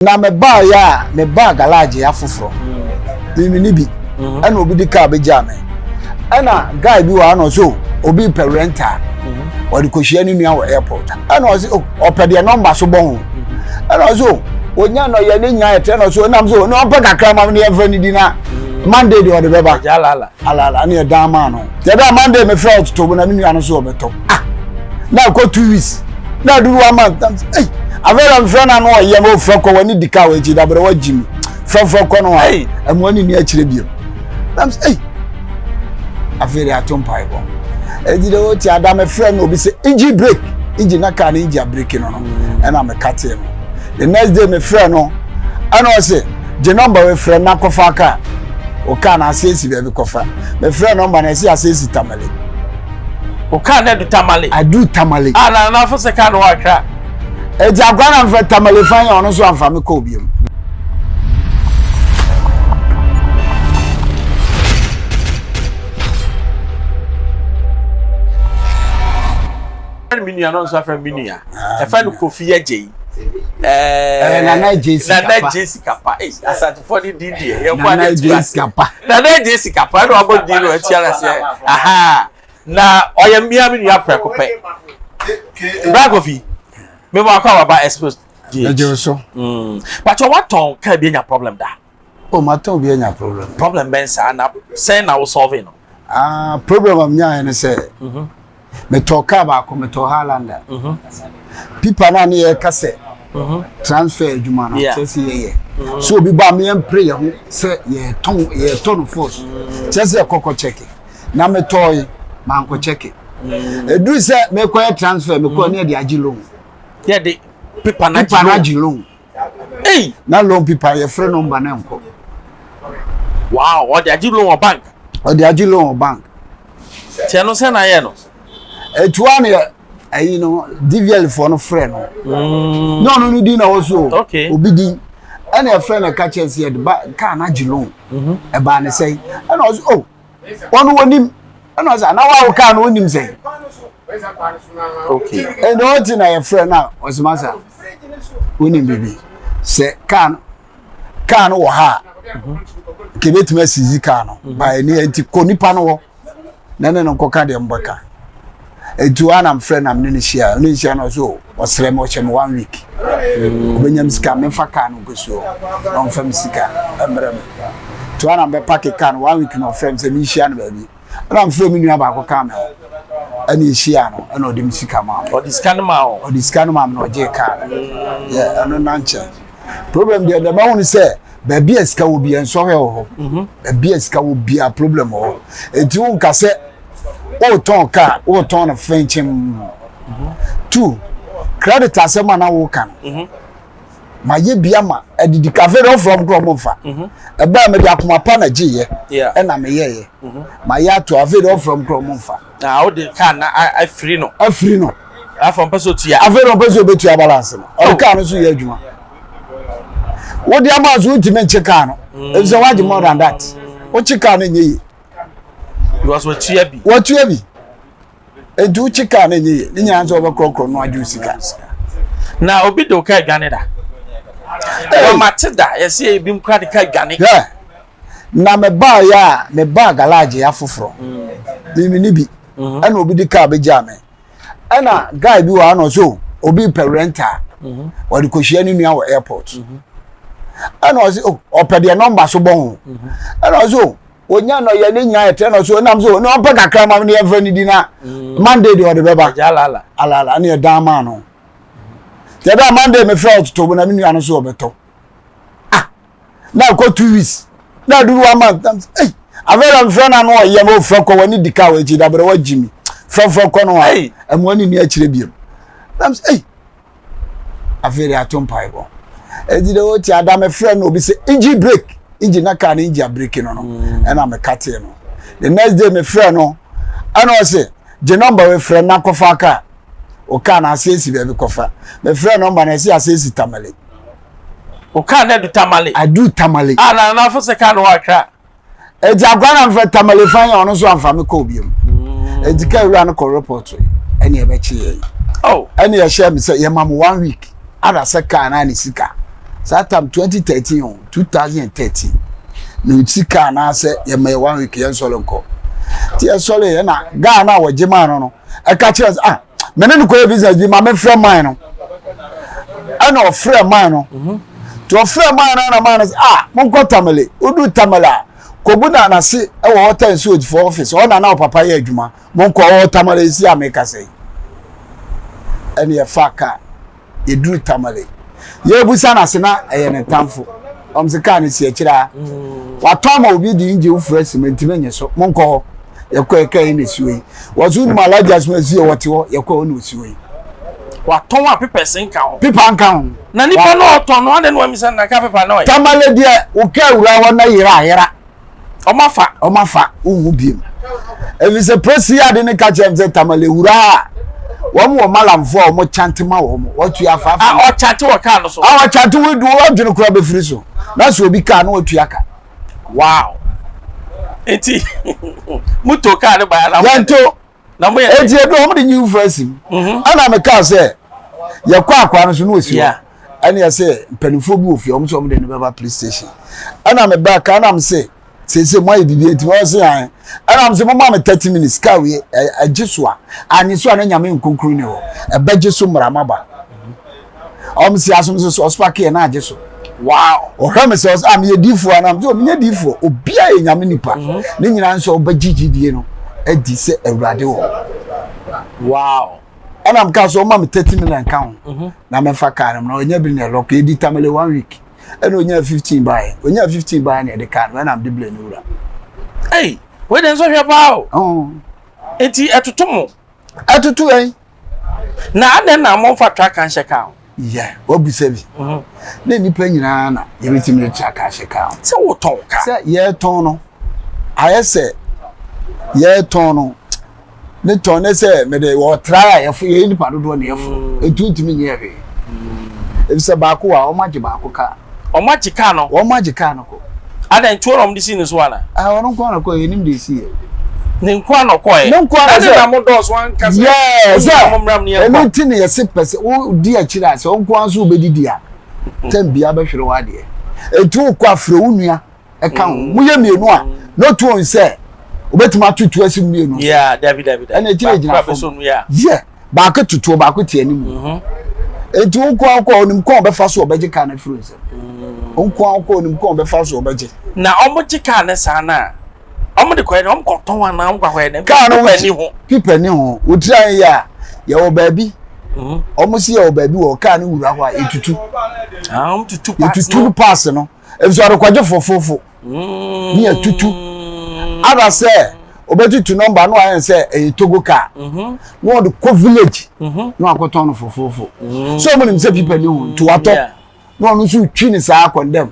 Na mebaeɛ a, mebaa garage afoforɔ. Mimi bi. Mhm. Ɛna obi de kaa bɛgyaa me. Ɛna guy bi wɔ ha na ɔsɛ o, obi pɛ rental. Ɔde kɔhyia ne nua wɔ airport. Ɛna ɔsɛ o, ɔpɛ deɛ nɔmba so bɔ ho. Ɛna ɔsɛ o, onya na ɔyɛ ne nyinaa yɛ tɛ na ɔsɛ o, nam sɛ o, ne ɔmpɛ kakra ma me ne yɛmfa ne di na Monday deɛ ɔde bɛba. Agya alala. Alala ne ɛdan maa no. Yɛda Monday mefrɛ ɔtoto mu na me nua no so ɔbɛtɔ. Ah! Na ɛkɔ 2 weeks. Na aduru one month. Na mesɛ, Ei! Afei na mefrɛ no ano ɔyɛ ma ofrɛ kɔ w'ani di kaa wɔ akyi dabrɛ wagyi mi. Frɛfrɛ kɔ no a Ei! ɛmo ani ni akyire biom. Na mesɛ, ei! Afei de ato mpaebɔ. Enti de wote ada mefrɛ no obi sɛ engine brake. Engine na kaa no engine abreki no. Ɛna meka tee no. The next day mefrɛ no ɛna ɔse gye nɔmba wei frɛ na kɔfa kaa. O kaa no ase esi baabi kɔfa. Mefrɛ nɔmba no ɛse ase esi Tamale. O kaa no adu Tamale. Adu Tamale. Ah, na na afo sɛ kaa no wɔ Accra. Eti akwa na mfrɛ Tamale fan yɛ ɔno nso amfa me kɔɔ biom. Me nua no nso afrɛ me nua. Ɛfɛ no Kofi Adjei. Ɛɛ Nana Adjei Sikapa. Nana Adjei Sikapa. Ee Asantefoɔ ne din deɛ. Yɛn kɔ Nana ade tu Adjei ase. Sikapa. Nana Adjei Sikapa ɛna wabɔ din no atia na seɛ. Aha. Na ɔyɛ mmea me nua prɛko pɛ. Bra Kofi. Me bɔ akɔ ababa expose. Ɛgye so. Patro watɔn kaa bi anya problem da. O ma tɔn bi anya problem. Problem bɛn saa na sɛn na wo solve no? Ah, problem a menyaeɛ ne sɛ metɔɔ kaa baako, metɔɔ Highlander. Pipa no a ne yɛka sɛ transfer adwuma no kyerɛ sɛ yɛyɛ. So obi ba a meyɛmpere yɛn ho sɛ yɛtɔn yɛtɔ no force. Kyerɛ sɛ yɛkɔkɔ kyɛke. Na metɔɔe mankɔ kyɛke. Ɛduru sɛ mekɔyɛ transfer mekɔɔ ne yɛde agye loan. Yɛde pipa no agye loan. Hey! Na loan pipa yɛfrɛ nɔmba no nkɔ. Wow, ɔde agye loan wɔ bank. Ɔde agye loan wɔ bank. Tiɛ no sɛ na yɛ no. Etua ne ɛyi no DVL foɔ no frɛ no. Mm. Ne ɔno no din na ɛwɔ so. Okay. Obi din. Ɛna ɛfrɛ no ɛka kyerɛ sɛ yɛde ba kaa no agye loan. Mhm. Ɛbaa ne sɛn. Ɛna ɔsɛ oh wɔn wɔnim. Ɛna ɔsɛ ana wa wo kaa no wonim sɛn. Okay. Ɛna ɔte na yɛfrɛ no a ɔsɛ masa wonim biribi sɛ kaa no kaa no wɔ ha a kebetumi asizi kaa no ba ɛni nti kɔ nipa no hɔ na ne no nkɔka deɛ mbɛka etu a na mfrɛ na mene no hyia ne nhyia no ɔso ɔsrɛ me ɔhyɛ me one week ɔbɛnya me sika memfa kaa no nkɔsi hɔ na ɔmfa me sika mmerɛ me tu a na mbɛpake kaa no one week na ɔfrɛ me sɛ menhyia no baabi ɛna mfrɛ me nua baako kaa me ho ɛna ɛhyia no ɛna ɔde me sika maa me. Ɔde sika no maa wo? Ɔde sika no maa me na ɔgyee kaa no. Yɛ ɛno na nkyɛn. Problem deɛ deɛ mahu ne sɛ baabi a sika wɔ bia nsɔhwɛ wɔ hɔ. Mhm. Baabi a sika wɔ bia problem wɔ hɔ. Eti wo nka sɛ wotɔn kaa wotɔn no fɛnkyɛm. Mhm. Two, credit asɛm a na woka no. Mhm. Mayɛ bi ama adidi kafe de ɔfrɛ ɔmo korɔ ɔmo nfa. Ɛbaa mede akoma pa na gyeeɛ ɛna meyɛeɛ. Mayɛ ato afei de ɔfrɛ ɔmo korɔ ɔmo nfa. Na wode kaa na afiri no. Afiri no. Afei ɔmpɛ sɛ otua. Afei de ɔmpɛ sɛ obetua balance no. Ɔde kaa no so yɛ adwuma. Wode ama nso wontumi nkye kaa no. Efisɛ wagye more than that. Wokye kaa no nyɛ yie. Because watua bi. Watua bi. Enti wokye kaa no nyɛ yie. Ne nyinaa nso wɔbɛkorɔkorɔ no agye wo sika. Na obi de wo kaa dwane da. Wɔmate da yɛsɛ ebi kora de kaa dwane. Hwɛ na mebaeɛ a mebaa garage afoforɔ. Mimi ne bi. Ɛna obi de kaa bɛgyaa me. Ɛna guy bi wɔ ha na ɔsɛ o, obi pɛ rental. Ɔde kɔhyia ne nua wɔ airport. Ɛna ɔsɛ o, ɔpɛ deɛ nɔmba so bɔ ho. Ɛna ɔsɛ o, onya na ɔyɛ ne nyinaa yɛtrɛ na ɔsɛ ɔnam sɛ ɔne ɔmpɛ kakra ma ne yɛmfa ne di na Monday deɛ ɔde bɛba. Alala. Alala ne ɛdan maa no. Yɛda Monday mefrɛ ɔtoto mu na me nua no so ɔbɛtɔ. Ah! Na ɛkɔ 2 weeks. Na aduru one month. Na ei! Afei na mefrɛ no ano ɔyɛ ma ofrɛ kɔ w'ani di kaa wɔ akyi dabrɛ wagyi mi. Frɛfrɛ kɔ no a ɛmo ani ni akyire biom. Na mesɛ ei! Afei de ato mpaebɔ. Enti de wote ada mefrɛ no obi sɛ engine brake. Engine na kaa no engine abreki no no. Ɛna meka tee no. The next day mefrɛ no ɛna ɔse gye nɔmba wei frɛ na kɔfa kaa. O kaa no ase esi baabi kɔfa. Mefrɛ nɔmba no ɛse ase esi Tamale. O kaa no adu Tamale. Adu Tamale. Ah, na na afo sɛ kaa no wɔ Accra. Eti akwa na mfrɛ Tamale fan yɛ ɔno nso amfa me kɔɔ biom. Eti kaa wura no kɔ report ɛne ɛbɛkye yɛn. Oh. Ɛne ɛhyɛ me sɛ yɛma mo one week ada sɛ kaa na ne sika. Saa tam 2013 o, 2013. Na ɔsi kaa no sɛ yɛma yɛ one week yɛnsɔre nkɔ. Nti yɛsɔre yɛ na gaa no a wɔgye maa no no ɛka kyerɛ sɛ ah me ne no kɔyɛ business bi ma mefrɛ man no. Ɛna ɔfrɛ man no. Nti ɔfrɛ man no ɛna man no sɛ ah monkɔ Tamale. Wodu Tamale a kɔbu na n'ase ɛwɔ water and sewage for office ɔna na ɔpapa yɛ adwuma. Monkɔ ɔwɔ Tamale si a mekasa yi. Ɛne yɛfa kaa. Yɛduru Tamale. Yɛbusa no ase na ɛyɛ ne tamfo. Ɔm sɛ kaa no si akyire a. Mm. Watɔ ama obi de ngye wofura si mentumi nye so. Monkɔ hɔ. Yɛkɔ ɛka yi na esi hɔ yi. Wɔso wonim Alhaji Asoma si yɛ wɔte hɔ. Yɛkɔ hɔ na osi hɔ yi. Watɔn a papers nka ho. Pepa nka ho. Na nipa no ɔtɔn no adɛn na wamisa no na ka pepa no ɛ. Tamale deɛ wo kaa wura hɔ na yera yera. Ɔmo afa. Ɔmo afa wohu biem. Efisɛ polisi yi ade ne ka kyerɛ m sɛ Tamale wura a wɔn wɔ malamfoɔ a wɔn kyante ma wɔn wɔtua afa afa. A ɔkyante wɔ kaa no so. A ɔkyante wo du ɔdwene kora bɛfiri so na sɛ obi kaa no wɔtua ka. Wow. Eti moto kaa no baa na. Yɛnto. Na mo yɛ. Eti edu wɔn de nyi fura si mu. Mhm. Ɛna mi kaa sɛ yɛkɔ akwa no so na osi hɔ. Ɛna yɛsɛ mpanimfoɔ bi wɔ fie wɔn sɛ wɔn de no bɛba police station. Ɛna mi ba kaa na mi sɛ sese mo ayɛ biribi eti wɔn sɛ yan. Ɛna mi sɛ mo ma mi 30 minutes kaa wie ɛgye so a anyi so a ne nyame nkonkron ne hɔ ɛbɛgye so mmara ma ba. Wɔn si asom sɛ ɔsopake yɛ na agye so. Wow. Ɔhwɛ me sɛ ɔsɛ ah meyɛ diifoɔ anam sɛ ɔmenyɛ diifoɔ obiara yɛ nyame nipa mhm. ne nyinaa nso ɔbɛgye gyidie no adi sɛ awurade wɔ Wow. Ɛna meka sɛ ɔma me 30 million ka ho mhm. na mɛfa kaa no mu na ɔnya bi na ɛlɔk yɛdi tamale one week ɛna ɔnya 15 baeɛ ɔnya 15 baeɛ na ɛde kaa no ɛna mede blɛ no wura. Ei, wei de nso hwɛ paa o. Enti ɛtoto mo. Ɛtoto yɛn. Na adɛn na momfa traka nhyɛ kaa ho? Yɛ, wabisa bi. Mhm. Na nnipa nyinaa na yɛbɛtumi de traka ahyɛ kaa ho. Sɛ wotɔn kaa. Sɛ yɛtɔn no, ayɛ sɛ yɛtɔn no, ne tɔn ne sɛ mede wɔtra a yɛfo yɛyɛ nipa dodoɔ na yɛfo. Mm. Etu ntumi nyɛ hwee. Mm. Efisɛ baako a wɔn agye baako kaa. Wɔn agye kaa no. Wɔn agye kaa no kɔ. Adan tuo na wɔn de si ne so ana? Ah, ɔno nko ara kɔ yɛ nim de esi yɛ. Ne nko ara na ɔkɔ yɛ. Ne nko ara sɛ. Na mo dɔɔso ankasa. Yɛɛ sɛ ɛno ti na yɛsi pɛ sɛ wo di akyire a sɛ wo nko ara nso wobɛdidi a tɛm bia bɛhwere wo adeɛ. Eti wo kɔ afrɛ wo nua ɛka ho. Mo yɛ mmienu a na otu wɔn sɛ obetumi atutu asi mmienu. Yeah, dabi dabi dabi. Ɛna akyire gyina fam. Yɛ. Baako tutuo baako te anim. Mhm. Enti wo nko ara kɔ onim kɔn ɔbɛfa so ɔbɛgye kaa no afiri nsam. Mm. Wo nko ara kɔ onim kɔn ɔbɛfa so ɔbɛgye. Na wɔn gye kaa no saa na wɔn de kɔɛ na wɔn kɔ tɔn anaa wɔn kɔ akɔyɛ na kaa no pipa ni ho. Pipa ni ho. Wotiri ayɛ yɛ a yɛwɔ baabi. Mhm. Wɔn si yɛwɔ baabi wɔ kaa no wura hɔ a yɛtutu. Ah, wɔn tutu pass no. Yɛtutu pass no. Efisɛ ɔde kɔgye fofofo. ne atutu ada sɛ ɔbɛtutu nɔmba no ayɛ sɛ ɛyɛ togo car mhm. na ɔde kɔ village mhm. na wakɔtɔn no fofofo mhm. so ɔmo nim sɛ pipa ni ho nti watɔ na ɔno nso twi ne saa kɔndɛm.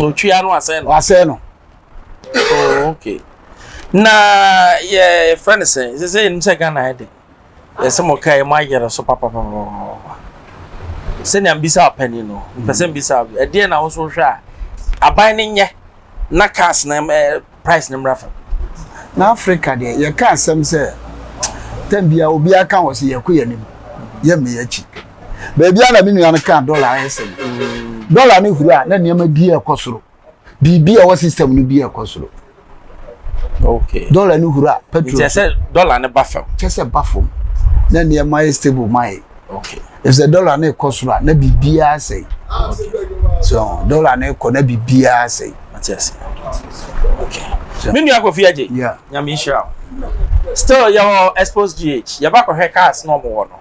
Otwi ano asɛn no. Wasɛn no. Oh, okay. Na yɛ fɛ no sɛ sɛ sɛ yɛnim sɛ Ghana yɛ den. Yɛsɛ mo kaa yi mo ayere so papapapapa. Sɛnea mbisa ɔpanin no, mpɛ sɛ mbisa obi. Ɛdeɛ na woso hwɛ a aban no nyɛ na cars na eh, price no mmra fam. Na Africa deɛ yɛka asɛm sɛ tɛm bia obiara ka wɔ sɛ yɛkɔ yɛn anim yɛmmɛ yɛn akyi. Baabi a na me nua no kaa dɔla ayɛ sɛ no. Dɔla no huru a na nneɛma bi ɛkɔ soro. Biribi a ɛwɔ system no bi ɛkɔ soro. Okay. Dɔla no huru a petrol. Nti ɛsɛ dɔla no ba fam. Kyɛ sɛ ba fam. Na nneɛma yɛ stable ma yɛ. Okay. Efisɛ dɔla no kɔ soro a na biribiara sɛe. Okay. So dɔla no kɔ na biribiara sɛe. Mate ase. Okay. Me nua Kofi Agye. Yeah. Nyame nhyira wo. Still yɛwɔ Expose GH. Yɛba kɔhwɛ cars na ɔmo wɔ no.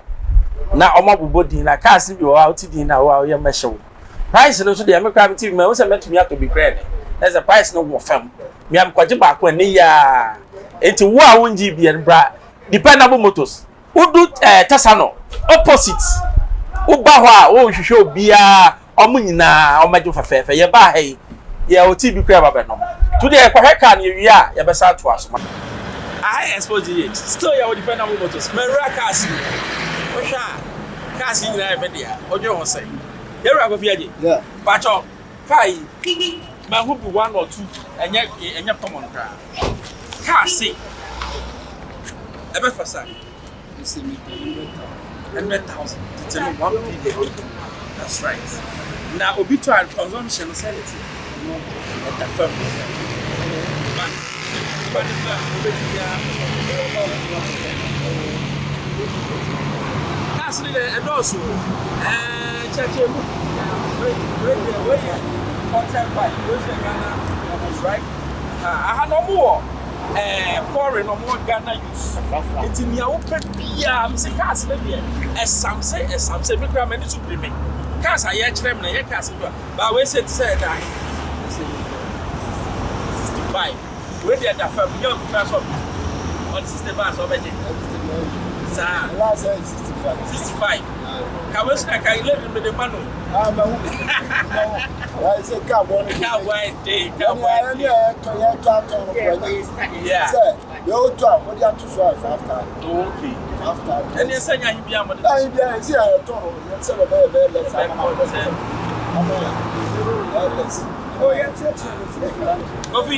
Na ɔmo abobɔ din na cars no bi wɔ hɔ a wote din na wo a woyɛ mɛhyew. Price no nso deɛ me koraa me ti mahu sɛ mɛtumi atɔ bi koraa ɛnɛ. Na sɛ price no wɔ fam. Me a mekɔgye baako ɛnɛ yi ara. Enti wo a wongye bi no bra Dependable Motors. Wodu ɛɛ eh, Tesano opposite. Woba hɔ a wonhwehwɛ obiara ɔmo nyinaa ɔmo agye fɛfɛɛfɛ. Yɛbaa ha yi yɛ ɔte bi koraa ba bɛnom. To deɛ yɛkɔhwɛ car no yɛwie a yɛbɛsan atoa so. Aha yɛ Expo GH. Still yɛwɔ Dependable Motors. Mawura cars mu. Wohwɛ a cars yi nyinaa yɛ me dea. Wodwen ho sɛn? Yɛwura Kofi Agye. Yeah. Pacho, car yi, mahu bi one or two, ɛnyɛ ɛnyɛ common koraa. Car se, ɛbɛfa sa. 100,000, tete no 1 billion. That's right. Na obi tɔ a consumption no sɛn na ɛte? No ɛda fam. But nipa no ba a obetumi a cars no deɛ ɛdɔɔso o. Ɛɛ kyerɛkyerɛ mu. Wei wei deɛ wei yɛ content bike wei nso yɛ Ghana right. Aha no ɔmo wɔ ɛɛ foreign ɔmo wɔ Ghana use. Nti nea wopɛ biara mese cars no deɛ ɛsam sɛ ɛsam sɛ me koraa m'ani so biri me. Cars a yɛkyerɛ me no ɛnyɛ cars bi a ba wei sɛ te sɛ ɛda ahe? 65 wei deɛ ɛda fam nyɛ obi koraa sɛ ɔbɛgye ɔde 60 baa sɛ ɔbɛgye saa 65 ka wei so na ka lady mede ma no. Ah, ma hu. Ma hu. Sɛ kaa bɔ no. Kaa bɔ ayɛ den. Kaa bɔ ayɛ den. Ɛne ɛyɛ tɔ atɔ no kura nya. Yeah. Sɛ deɛ wotɔ a wɔde ato so ayɛ 5,000. Oh, okay. 5,000. Ɛne sɛ nya ahe biara mɔde. Ahe biara ɛsɛ yɛ tɔ no yɛn sɛ bɛbɛyɛ bɛyɛ less ama na wɔbɛ sɛ ama yɛ bɛyɛ less. Oh, yɛn tiɛ tiɛ no. Kofi.